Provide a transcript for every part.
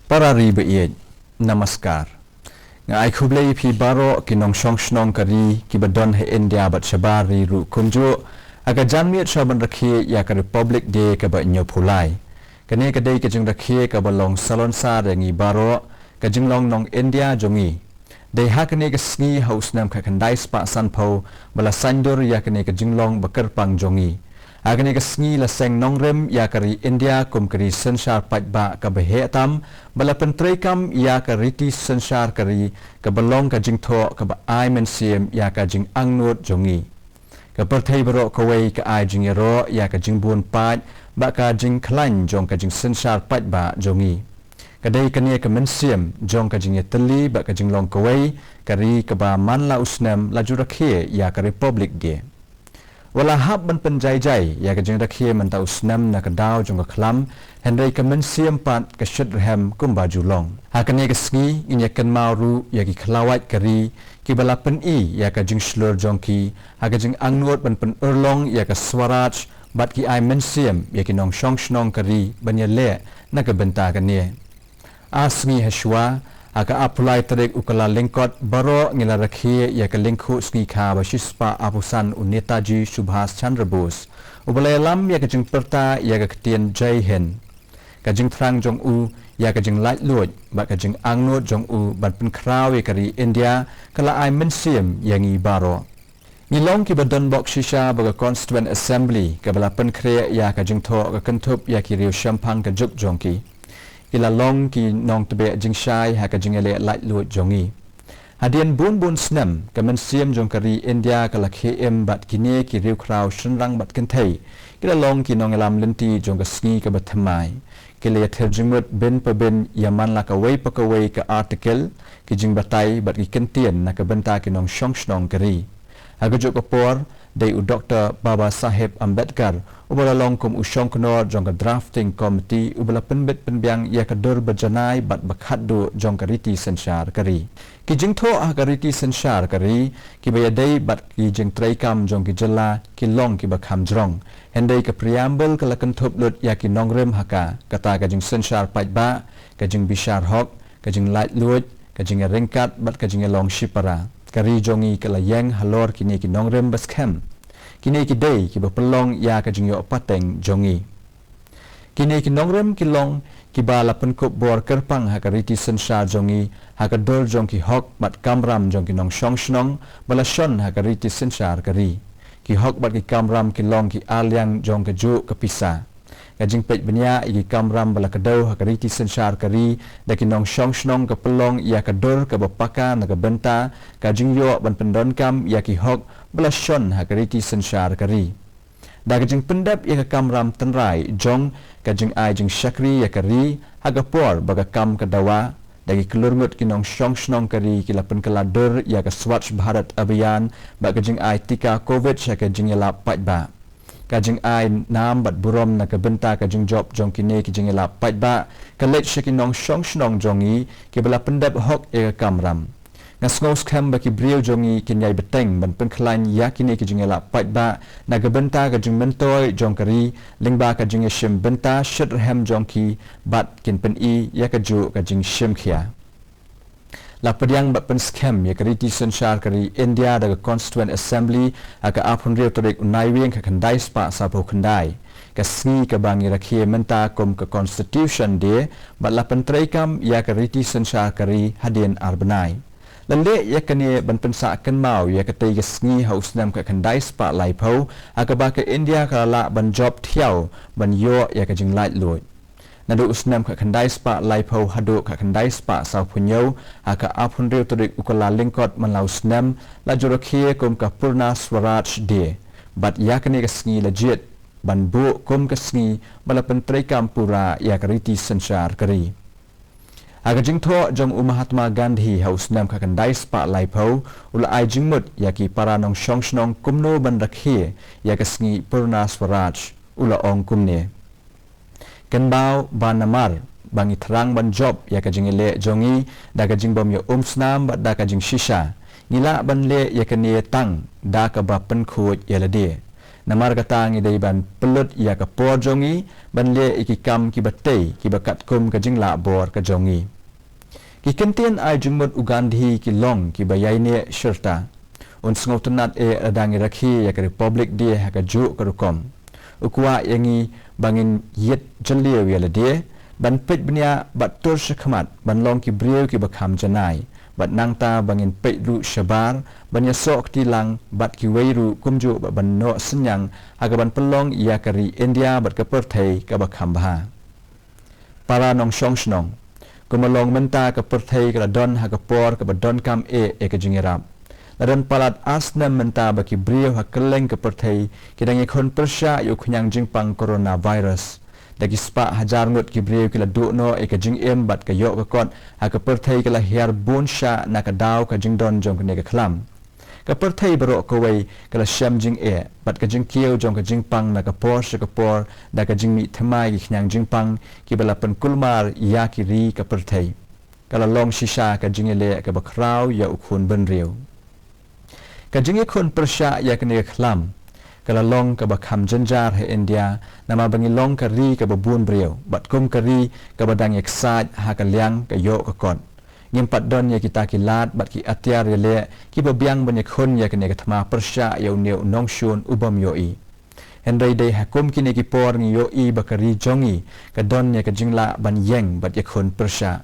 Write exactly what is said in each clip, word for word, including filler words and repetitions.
Para ri ba ïeit, namaskar. Nga ai khublei ïa phi baroh ki nongshong shnong ka ri kiba don ha India bad shabar ri ruh kumjuh, ha ka janmiet sha ban rakhe ïa ka Republic Day kaba hynñiewphew lai. Kane ka dei ka jingrakhe kaba long salonsar ïa ngi baroh, ka jinglong nong India jong ngi. Dei ha kane ka sngi ha u snem khatkhyndai spah sanphew ba la saiñdur ïa kane ka jinglong ba kyrpang jong ngi. Ha kane ka sngi la seng nongrim ïa ka ri India kum ka ri synshar paidbah kaba heh tam, ba la pyntreikam ïa ka riti synshar ka ri, kaba long ka jingthoh kaba ai mynsiem ïa ka jingangnud jong ngi. Ka pyrthei baroh kawei ka ai jingïaroh ïa ka jingbun paid bad ka jingkhlaiñ jong ka jingsynshar paidbah jong ngi. Ka dei kane ka mynsiem jong ka jingïatylli bad ka jinglong kawei ka ri kaba man la u snem la ju rakhe ïa ka Republic Day. Wat la hap ban pynjaijai ïa ka jingrakhe mynta u snem na ka daw jong ka khlam, hynrei ka mynsiem pat ka shit rhem kumba ju long. Ha kane ka sngi ngin ïa kynmaw ruh ïa ki khlawait ka ri kiba la pyni ïa ka jingshlur jong ki ha ka jingangnud ban pynurlong ïa ka Swaraj bad ki ai mynsiem ïa ki nongshong shnong ka ri ban ïaleh na ka bynta kane. Ar sngi ha shuwa, ha ka arphew lai tarik u Kyllalyngkot, baroh ngi la rakhe ïa ka lyngkhuh sngi kha ba shispah arphew san u Netaji Subhas Chandra Bose, uba la ïalam ïa ka jingpyrta ïa ka ktien Jai Hind. Ka jingthrang jong u ïa ka jinglaitluid bad ka jingangnud jong u ban pynkhraw ïa ka ri India ka la ai mynsiem ïa ngi baroh. Ngi long kiba don bok shisha ba ka Constituent Assembly kaba la pynkhreh ïa ka jingthoh ka kynthup ïa ki riew shemphang ka juk jong ki. Ki la long ki nongtbeh jingshai ha ka jingïaleh laitluid jong ngi. Hadien bun bun snem, ka mynsiem jong ka ri India ka la khie im bad kine ki riew khraw shynrang bad kynthei ki la long ki nongïalam lynti jong ka sngi kaba thymmai. Ki la ïathir jingmut bin pa bin ïa man la kawei pa kawei ka article, ki jingbatai bad ki kyntien na ka bynta ki nongshong shnong ka ri. Ha kajuh ka por, dei u Doktor Baba Saheb Ambedkar uba la long kum u shongknor jong ka Drafting Committee uba la pynbit pynbiang ïa ka dur ba janai bad ba khatduh jong ka riti synshar ka ri. Ki jingthoh ha ka riti synshar ka ri kiba ïadei bad ki jingtreikam jong ki jylla ki long kiba kham jrong. Hynrei ka Preamble ka la kynthup lut ïa ki nongrim ha ka, kata ka jingsynshar paidbah, ka jingbishar hok, ka jinglaitluid, ka jingïaryngkat bad ka jingïalong shipara. Ka ri jong ngi ka la ïeng halor kine ki nongrim ba skhem. Kine ki dei kiba pynlong ïa ka jingïoh pateng jong ngi. Kine ki nongrim ki long kiba la pynkup bor kyrpang ha ka riti synshar jong ngi, ha ka dur jong ki hok bad kamram jong ki nongshong shnong ba la shon ha ka riti synshar ka ri. Ki hok bad ki kamram ki long ki arliang jong kajuh ka pisa. Ka jingpeit bniah ïa ki kamram ba la kdew ha ka riti synshar ka ri da ki nongshong shnong ka pynlong ïa ka dur kaba paka na ka bynta ka jingïoh ban pyndonkam ïa ki hok ba la shon ha ka riti synshar ka ri. Da ka jingpyndep ïa ka kamram tynrai jong ka jingai jingshakri ïa ka ri ha ka por ba ka kam ka dawa, da ki klur ngut ki nongshong shnong ka ri ki la pynkylla dur ïa ka Swachh Bharat Abhiyan bad ka jingai tika Covid sha ka jingïalap paidbah. Ka jingai nam bad burom na ka bynta ka jingjop jong kine ki jingïalap paidbah ka leit sha ki nongshong shnong jong ngi kiba la pyndep hok ïa ka kamram. Nga sngew skhem ba ki briew jong ngi kin ïai bteng ban pynkhlaiñ ïa kine ki jingïalap paidbah na ka bynta ka jingmyntoi jong ka ri lyngba ka jingïashim bynta shitrhem jong ki bad kin pyni ïa kajuh ka jingshim khia. La pdiang bad pynskhem ïa ka riti synshar ka ri India da ka Constituent Assembly ha ka arphew hynriew tarik u Naiwieng khatkhyndai spah sawphew khyndai. Ka sngi kaba ngi rakhe mynta kum ka Constitution Day bad la pyntreikam ïa ka riti synshar ka ri hadien ar bnai. La leh ïa kane ban pynsah kynmaw ïa katei ka sngi ha u snem khatkhyndai spah laiphew, ha kaba ka India ka la lah ban jop thiaw ban ïoh ïa ka jinglaitluid. Naduh u snem khatkhyndai spah laiphew haduh khatkhyndai spah sawphew hynñiew, ha ka arphew hynriew tarik u Kyllalyngkot man la u snem, la ju rakhe kum ka Purna Swaraj Day. Bad ïa kane ka sngi la jied ban buh kum ka sngi ba la pyntreikam pura ïa ka riti synshar ka ri. Ha ka jingthoh jong u Mahatma Gandhi ha u snem khatkhyndai spah laiphew, u la ai jingmut ïa ki para nongshong shnong kumno ban rakhe ïa ka sngi Purna Swaraj, u la ong kumne: Kynmaw ba namar ba ngi thrang ban jop ïa ka jingïaleh jong ngi da ka jingbym ïa um snam bad da ka jingshisha, ngi lah ban leh ïa kane tang da kaba pynkhuid ïa lade. Namar kata ngi dei ban pynlut ïa ka por jong ngi ban leh ïa ki kam kiba tei kiba katkum ka jinglah bor ka jong ngi. Ki kyntien ai jingmut u Gandhi ki long kiba ïaineh shirta. Un sngewtynnad eh lada ngi rakhe ïa ka Republic Day ha kajuh ka rukom. U kwah ïa ngi ba ngin ïit jylliew ïa lade, ban peit bniah bad tur shakhmat, ban long ki briew kiba kham janai, bad nangta ba ngin peit ruh shabar ban ïasoh kti lang bad kiwei ruh kumjuh bad ban noh synñiang ha kaban pynlong ïa ka ri India bad ka pyrthei kaba kham bha. Para nongshong shnong, kumba long mynta ka pyrthei ka la don ha ka por kaba donkam eh ïa ka jingïarap. La don palat ar snem mynta ba ki briew ha kylleng ka pyrthei ki dang ïakhun pyrshah ïa u khñiang jingpang coronavirus. Da ki spah hajar ngut ki briew ki la duh noh ïa ka jingim bad ka ïoh ka kot ha ka pyrthei ka la hiar bun shah na ka daw ka jingdon jong kane ka khlam. Ka pyrthei baroh kawei ka la shem jingeh bad ka jingkiew jong ka jingpang na ka por sha ka por da ka jingmih thymmai ki khñiang jingpang kiba la pynkulmar ïa ki ri ka pyrthei. Ka la long shisha ka jingïaleh kaba khraw ïa u khun bynriew. Ka jingïakhun pyrshah ïa kane ka khlam ka la long kaba kham jynjar ha India, namar ba ngi long ka ri kaba bun briew bad kum ka ri kaba dang ïaksaid ha ka liang ka ïoh ka kot. Ngim pat don ïa kita ki lad bad ki atiar ïaleh kiba biang ban ïakhun ïa kane ka thma pyrshah ïa une u nongshun u bym ïohi. Hynrei dei ha kum kine ki por ngi ïohi ba ka ri jong ngi ka don ïa ka jinglah ban ïeng bad ïakhun pyrshah.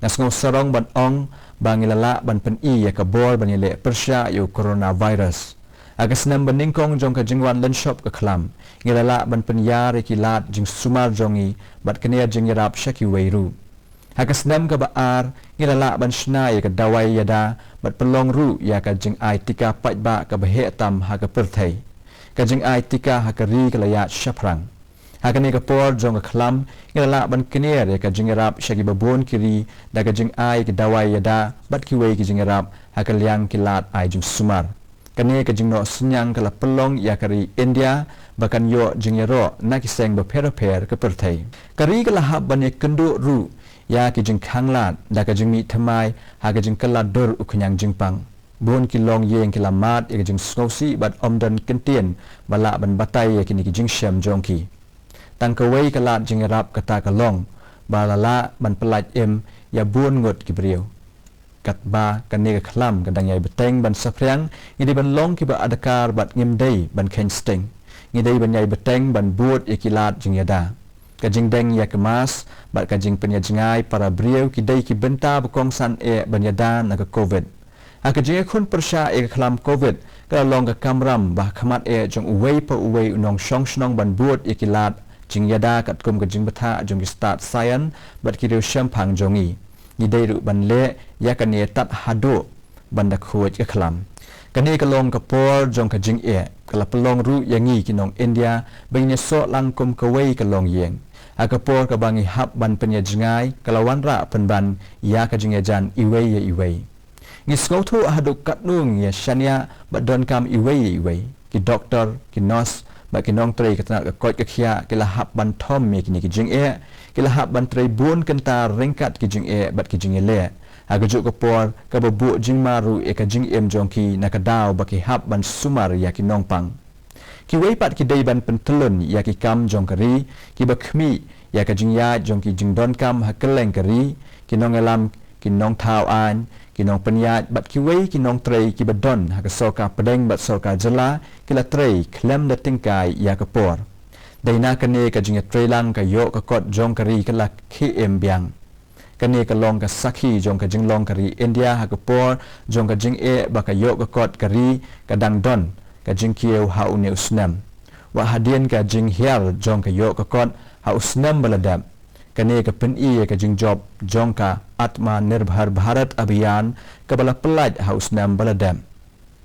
Nga sngew sarong ban ong ba ngi la lah ban pyni ïa ka bor ban ïaleh pyrshah ïa u coronavirus. Ha ka snem ba nyngkong jong ka jingwan lynshop ka khlam, ngi la lah ban pynïar ïa ki lad jingsumar jong ngi bad kane jingïarap sha kiwei ruh. Ha ka snem kaba ar, ngi la lah ban shna ïa ka dawai ïada bad pynlong ruh ïa ka jingai tika paidbah kaba heh tam ha ka pyrthei, ka jingai tika ha ka ri ka la ïaid shaphrang. Ha kane ka por jong ka khlam, ngi la lah ban kner ïa ka jingïarap sha kiba bun ki ri da ka jingai ki dawai ïada bad kiwei ki jingïarap ha ka liang ki lad ai jingsumar. Kane ka jingnoh synñiang ka la pynlong ïa ka ri India ba kan ïoh jingïaroh na ki seng bapher bapher ka pyrthei. Ka ri ka la hap ban ïakynduh ruh ïa ki jingkhang lad da ka jingmih thymmai ha ka jingkylla dur u khñiang jingpang. Bun ki longïing ki la mad ïa ka jingsngewsih bad ym don kyntien ba lah ban batai ïa kine ki jingshem jong ki. Tang kawei ka lad jingïarap kata ka long ba la lah ban pyllait im ïa bun ngut ki briew. Katba kane ka khlam ka dang ïai bteng ban saphriang, ngi dei ban long kiba adkar bad ngim dei ban kheiñ sting. Ngi dei ban ïai bteng ban bud ïa ki lad jingïada. Ka jingdeng ïa ka mask bad ka jingpynïajngai para briew ki dei ki bynta ba kongsan eh ban ïada na ka Covid. Ha ka jingïakhun pyrshah ïa ka khlam Covid, ka la long ka kamram ba ha khmat eh jong uwei pa uwei u nongshong shnong ban bud ïa ki lad jingïada katkum ka jingbthah jong ki stad saian bad ki riewshemphang jong ngi. Ngi dei ruh ban leh ïa kane tad haduh ban da khuid ka khlam. Kane ka long ka por jong ka jingeh, ka la pynlong ruh ïa ngi ki nong India ba ngin ïasoh lang kum kawei ka longïing. Ha ka por kaba ngi hap ban pynïajngai, ka la wanrah pynban ïa ka jingïajan iwei ïa iwei. Ngi sngewthuh haduh katno ngi ïa shaniah bad donkam iwei ïa iwei. Ki doktor, ki nurse bad ki nongtrei ka tnat ka koit ka khiah ki la hap ban thom ïa kine ki jingeh, ki la hap ban trei bun kynta ryngkat ki jingeh bad ki jingïaleh. Ha kajuh ka por kaba buh jingma ruh ïa ka jingim jong ki na ka daw ba ki hap ban sumar ïa ki nongpang. Kiwei pat ki dei ban pyntyllun ïa ki kam jong ka ri, kiba khmih ïa ka jingïaid jong ki jingdonkam ha kylleng ka ri, ki nongïalam, ki nongthaw aiñ, ki nongpynïaid bad kiwei ki nongtrei kiba don ha ka sorkar pdeng bad sorkar jylla ki la trei khlem da tyngkai ïa ka por. Dei na kane ka jingïatreilang ka ïoh ka kot jong ka ri ka la khie im biang. Kane ka long ka sakhi jong ka jinglong ka ri India ha ka por jong ka jingeh ba ka ïoh ka kot ka ri ka dang don ka jingkiew ha une u snem. Wat hadien ka jinghiar jong ka ïoh ka kot ha u snem ba la dep, kane ka pyni ïa ka jingjop jong ka Atmanirbhar Bharat Abhiyan kaba la pyllait ha u snem ba la dep.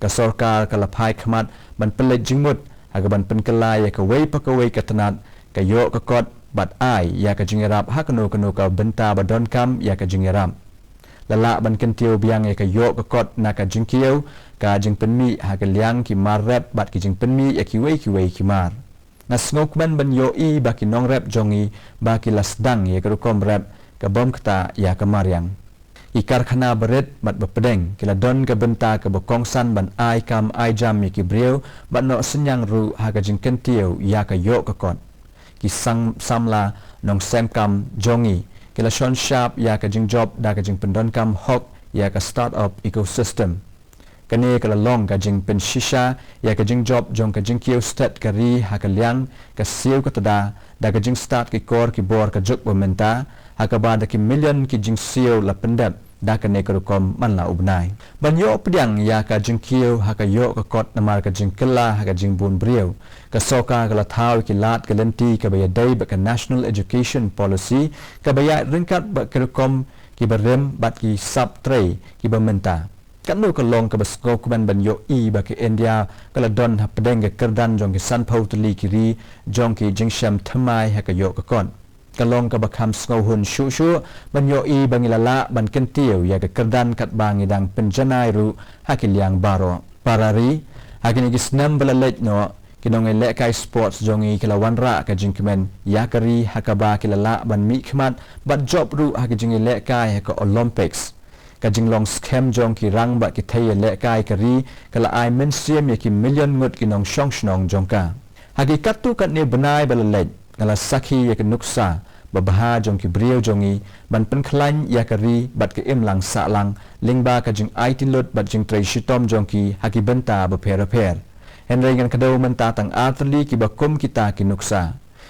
Ka sorkar ka la phai khmat ban pynleit jingmut ha kaban pynkylla ïa kawei pa kawei ka tnat ka ïoh ka kot bad ai ïa ka jingïarap ha kano kano ka bynta ba donkam ïa ka jingïarap. La lah ban kyntiew biang ïa ka ïoh ka kot na ka jingkiew, ka jingpynmih ha ka liang ki mar rep bad ki jingpynmih ïa kiwei kiwei ki mar. Nga sngewkmen ban ïohi ba ki nongrep jong ngi ba ki la sdang ïa ka rukom rep ka bym ktah ïa ka mariang. Ki karkhana barit bad bapdeng ki la don ka bynta kaba kongsan ban ai kam ai jam ïa ki briew bad noh synñiang ruh ha ka jingkyntiew ïa ka ïoh ka kot. Ki samla nongsengkam jong ngi ki la shon shap ïa ka jingjop da ka jingpyndonkam hok ïa ka start-up ecosystem. Kane ka la long ka jingpynshisha ïa ka jingjop jong ka jingkiew stet ka ri ha ka liang ka siew ka tda da ka jingstad ki kor ki bor ka juk ba mynta, ha kaba da ki million ki jingsiew la pyndep da kane ka rukom man la u bnai. Ban ïoh pdiang ïa ka jingkiew ha ka ïoh ka kot namar ka jingkylla ha ka jingbun briew, ka sorkar ka la thaw ïa ki lad ka lynti kaba ïadei bad ka National Education Policy kaba ïaid ryngkat bad ki rukom kiba rim bad ki sap trei kiba mynta. Katno ka long kaba sngewkmen ban ïohi ba ka India ka la don hapdeng ka kyrdan jong ki sanphew tylli ki ri jong ki jingshem thymmai ha ka ïoh ka kot. Ka long kaba kham sngewhun shuh shuh ban ïohi ba ngi la lah ban kyntiew ïa ka kyrdan katba ngi dang pynjanai ruh ha ki liang baroh. Para ri, ha kine ki snem ba la leit noh, ki nongïalehkai sports jong ngi ki la wanrah ka jingkmen ïa ka ri ha kaba ki la lah ban mihkhmat bad jop ruh ha ka jingïalehkai ha ka Olympics. Ka jinglong skhem jong ki rang bad ki thei ïalehkai ka ri ka la ai mynsiem ïa ki million ngut ki nongshong shnong jong ka. Ha ki katto katne bnai ba la leit, nga la sakhi ïa ka nuksa babha jong ki briew jong ngi ban pynkhlaiñ ïa ka ri bad ka imlang sahlang lyngba ka jingaiti lut bad jingtrei shitom jong ki ha ki bynta bapher bapher. Hynrei ngan kdew mynta tang artylli kiba kum kita ki nuksa.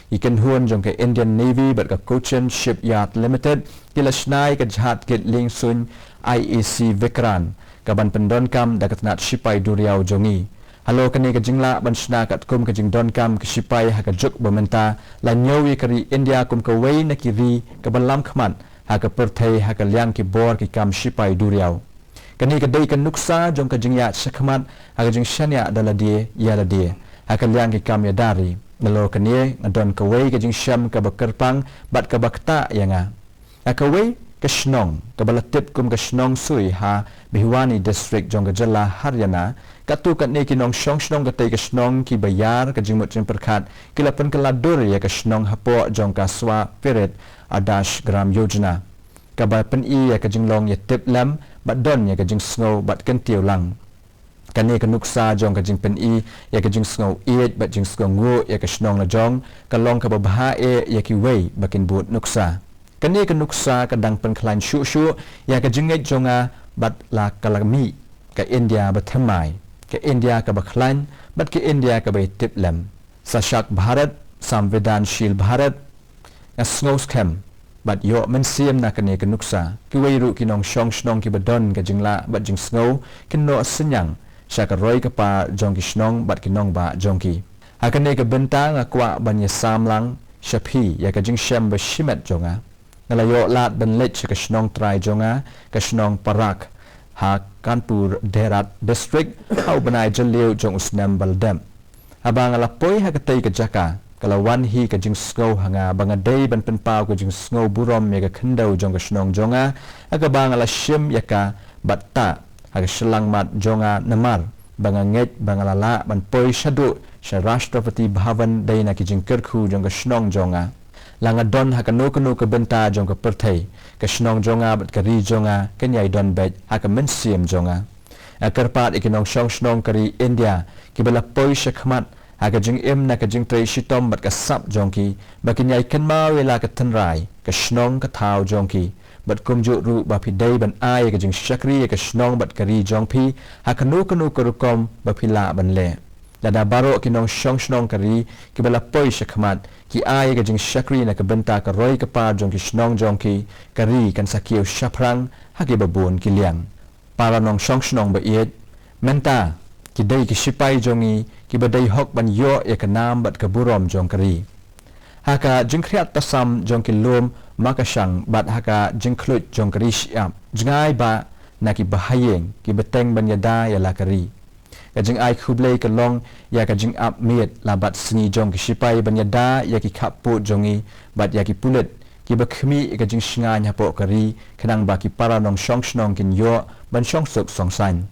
Ki kynhun jong ka Indian Navy bad ka Cochin Shipyard Limited ki la shna ïa ka jahaj kit liengsuiñ I E C Vikrant ka ban pyndonkam da ka tnat shipai duriaw jong ngi. Halor kane ka jinglah ban shna katkum ka jingdonkam ka shipai ha ka juk ba mynta, la ñiew ïa ka ri India kum kawei na ki ri kaba lam khmat ha ka pyrthei ha ka liang ki bor ki kam shipai duriaw. Kane ka dei ka nuksa jong ka jingïaid shakhmat ha ka jingshaniah da lade ïa lade ha ka liang ki kam ïada ri. Nalor kane nga don kawei ka jingshem kaba kyrpang bad kaba ktah ïa nga. Ha kawei ka shnong kaba la tip kum ka shnong Sui ha Bhiwani District jong ka jylla Haryana, katto katne ki nongshong shnong katei ka shnong kiba ïar ka jingmut jingpyrkhat ki la pynkylla dur ïa ka shnong hapoh jong ka Swa Prerit Adarsh Gram Yojana, kaba pyni ïa ka jinglong ïa tip lem bad don ïa ka jingsngew bad kyntiew lang. Kane ka nuksa jong ka jingpyni ïa ka jingsngew ïeit bad jingsngew nguh ïa ka shnong lajong ka long kaba bha eh ïa kiwei ba kin bud nuksa. Kane ka nuksa ka dang pynkhlaiñ shuh shuh ïa ka jingngeit jong nga bad la ka la mih ka India bathymmai, ka India kaba khlaiñ bad ka India kaba ïa tip lem. Sashakt Bharat, Samvidhanshil Bharat, nga sngew skhem bad ïoh mynsiem na kane ka nuksa. Kiwei ruh ki nongshong shnong kiba don ka jinglah bad jingsngew kin noh synñiang sha ka roi ka par jong ki shnong bad ki nongbah jong ki. Ha kane ka bynta nga kwah ban ïasam lang sha phi ïa ka jingshem ba shimet jong nga. Nga la ïoh lad ban leit sha ka shnong trai jong nga, ka shnong Parak, ha Kanpur Derat District ha u bnai Jylliew jong u snem ba la dep. Haba nga la poi ha katei ka jaka, ka la wan hi ka jingsngew ha nga ba nga dei ban pynpaw ka jingsngew burom ïa ka khyndew jong ka shnong jong nga, ha kaba nga la shim ïa ka bad tah ha ka shyllangmat jong nga namar ba nga ngeit ba nga la lah ban poi shaduh sha Rashtrapati Bhavan dei na ki jingkyrkhu jong ka shnong jong nga. La nga don ha kano kano ka bynta jong ka pyrthei, ka shnong jong nga bad ka ri jong nga kan ïai don beit ha ka mynsiem jong nga. Nga kyrpad ïa ki nongshong shnong ka ri India kiba la poi shakhmat ha ka jingim na ka jingtrei shitom bad ka sap jong ki, ba kin ïai kynmaw ïa la ka tynrai, ka shnong ka thaw jong ki. Bad kumjuh ruh ba phi dei ban ai ïa ka jingshakri ïa ka shnong bad ka ri jong phi ha kano kano ka rukom ba phi lah ban leh. Lada baroh ki nongshong shnong ka ri kiba la poi shakhmat ki ai ïa ka jingshakri na ka bynta ka roi ka par jong ki shnong jong ki, ka ri kan sa kiew shaphrang ha kiba bun ki liang. Para nongshong shnong ba ïeit, mynta ki dei ki shipai jong ngi kiba dei hok ban ïoh ïa ka nam bad ka burom jong ka ri. Ha ka jingkhriat tasam jong ki lum makashang bad ha ka jingkhluit jong ka ri shyiap, jngai ba na ki bahaïing ki bteng ban ïada ïa la ka ri. Ka jingai khublei ka long ïa ka jingap miet la bad sngi jong ki shipai ban ïada ïa ki khappud jong ngi bad ïa ki pulit kiba khmih ïa ka jingshngaiñ hapoh ka ri, khnang ba ki para nongshong shnong kin ïoh ban shong suk shong saiñ.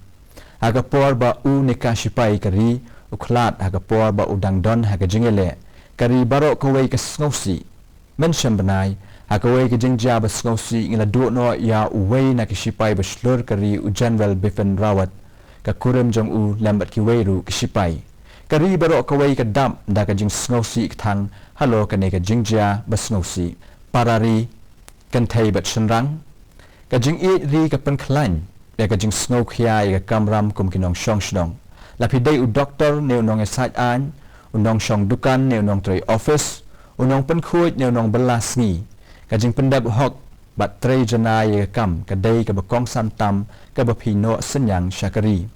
Ha ka por ba u ne ka shipai ka ri u khlad ha ka por ba u dang don ha ka jingïaleh, ka ri baroh kawei ka sngewsih. Mynshem bnai, Ha kawei ka jingjia ba sngewsih ngi la duh noh ïa uwei na ki shipai ba shlur ka ri, u General Bipin Rawat, ka kurim jong u lem bad kiwei ruh ki shipai. Ka ri baroh kawei ka dap da ka jingsngewsih kthang halor kane ka jingjia ba sngewsih. Para ri, kynthei bad shynrang, ka jingïeit ri ka pynkhlaiñ ïa ka jingsngewkhia ïa ka kamram kum ki nongshong shnong. La phi dei u doktor ne u nongïasaid aiñ, u nongshong dukan ne u nongtrei office, u nongpynkhuid ne u nongbylla sngi, ka jingpyndep hok bad trei janai ïa ka kam ka dei kaba kongsan tam kaba pynnoh synñiang sha ka ri.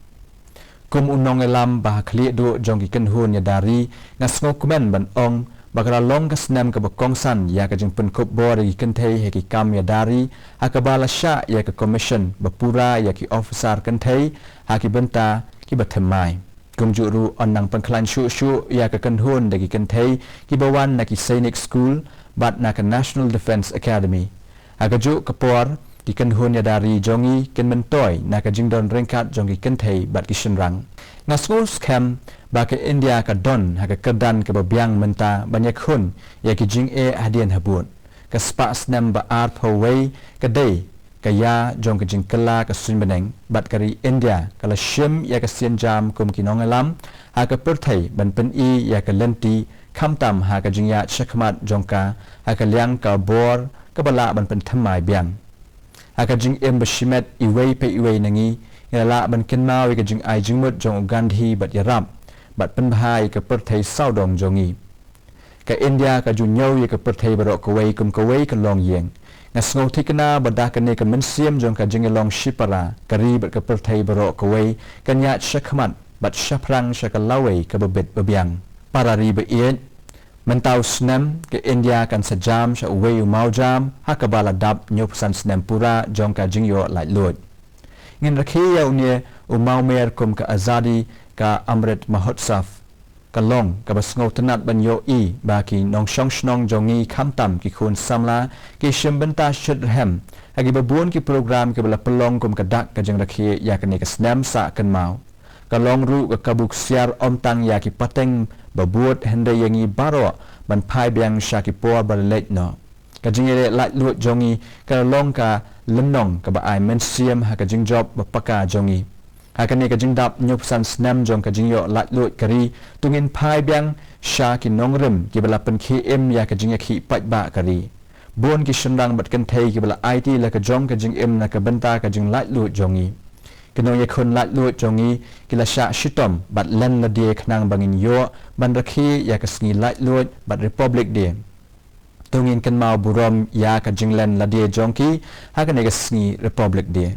Kum u nongïalam ba ha khlieh duh jong ki kynhun ïada ri, nga sngewkmen ban ong ba ka la long ka snem kaba kongsan ïa ka jingpynkup bor ïa ki kynthei ha ki kam ïada ri, ha kaba la shah ïa ka commission ba pura ïa ki officer kynthei ha ki bynta kiba thymmai. Kumjuh ruh yn nang pynkhlaiñ shuh shuh ïa ka kynhun da ki kynthei kiba wan na ki Sainik School bad na ka National Defence Academy. Ha kajuh ka por, ki kynhun ïada ri jong ngi kin myntoi na ka jingdon ryngkat jong ki kynthei bad ki shynrang. Nga sngewskhem ba ka India ka don ha ka kyrdan kaba biang mynta ban ïakhun ïa ki jingeh hadien habud. Ka spah snem ba arphew wei ka dei ka ïa jong ka jingkylla ka suiñ bneng, bad ka ri India ka la shim ïa ka sienjam kum ki nongïalam ha ka pyrthei ban pyni ïa ka lynti, khamtam ha ka jingïaid shakhmat jong ka ha ka liang ka bor kaba lah ban pynthymmai biang. Ha ka jingim ba shimet iwei pa iwei na ngi, ngi la lah ban kynmaw ïa ka jingai jingmut jong u Gandhi bad ïarap bad pynbha ïa ka pyrthei sawdong jong ngi. Ka India ka ju ñiew ïa ka pyrthei baroh kawei kum kawei ka longïing. Nga sngewthikna ba da kane ka mynsiem jong ka jingïalong shipara, ka ri bad ka pyrthei baroh kawei kan ïaid shakhmat bad shaphrang sha ka lawei kaba bit ba biang. Para ri ba ïeit, mynta u snem ka India kan sa jam sha uwei u mawjam ha kaba la dap hynñiewphew san snem pura jong ka jingïoh laitluid. Ngin rakhe ïa une u mawmer kum ka Azadi Ka Amrit Mahotsav, ka long kaba sngewtynnat ban ïohi ba ki nongshong shnong jong ngi, khamtam ki khun samla, ki shim bynta shitrhem ha kiba bun ki program kiba la pynlong kum ka dak ka jingrakhe ïa kane ka snem sah kynmaw. Ka long ruh ka kabu ksiar ym tang ïa ki pateng ba bud hynrei ïa ngi baroh ban phai biang sha ki por ba la leit noh. Ka jingïaleh laitluid jong ngi ka la long ka lynnong kaba ai mynsiem ha ka jingjop ba paka jong ngi. Ha kane ka jingdap hynñiewphew san snem jong ka jingïoh laitluid ka ri, to ngin phai biang sha ki nongrim kiba la pynkhie im ïa ka jingïakhih paidbah ka ri. Bun ki shynrang bad kynthei kiba la aiti la ka jong ka jingim na ka bynta ka jinglaitluid jong ngi. Ki nongïakhun laitluid jong ngi ki la shah shitom bad len lade khnang ba ngin ïoh ban rakhe ïa ka sngi laitluid bad Republic Day. To ngin kynmaw burom ïa ka jinglen lade jong ki ha kane ka sngi Republic Day.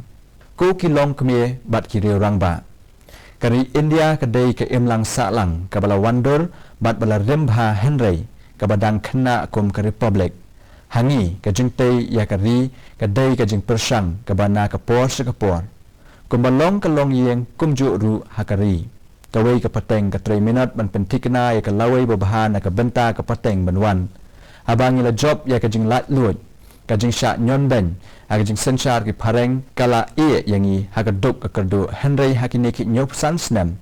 Ko ki longkmie bad ki riew rangbah, ka ri India ka dei ka imlang sahlang kaba la wandur bad ba la rim bha hynrei kaba dang khynnah kum ka Republic. Ha ngi, ka jingtei ïa ka ri ka dei ka jingpyrshang kaba na ka por sha ka por. Kumba long ka longïing kumjuh ruh ha ka ri. Kawei ka pateng ka trei minot ban pynthikna ïa ka lawei babha na ka bynta ka pateng ban wan. Haba ngi la jop ïa ka jinglaitluid, ka jingshah ñion beiñ ha ka jingsynshar ki phareng ka la ïeh ïa ngi ha ka duk ka kyrduh, hynrei ha kine ki hynñiewphew san snem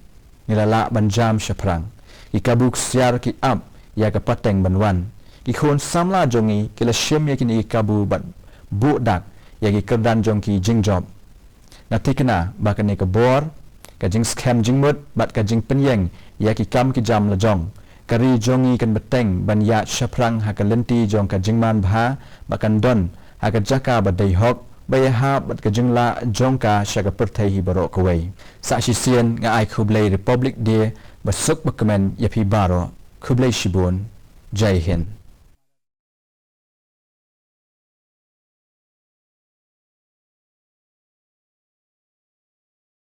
ngi la lah ban jam shaphrang. Ki kabu ksiar ki ap ïa ka pateng ban wan. Ki khun samla jong ngi ki la shim ïa kine ki kabu bad buh dak ïa ki kyrdan jong ki jingjop. Nga thikna ba kane ka bor, ka jingskhem jingmut bad ka jingpynïeng ïa ki kam ki jam la jong, ka ri jong ngi kan bteng ban ïaid shaphrang ha ka lynti jong ka jingman bha, ba kan don ha ka jaka ba dei hok, ba ïahap bad ka jinglah jong ka sha ka pyrthei hi baroh kawei. Sa shisien nga ai khublei Republic Day ba suk ba kmen ïa phi baroh. Khublei shibun. Jai Hind.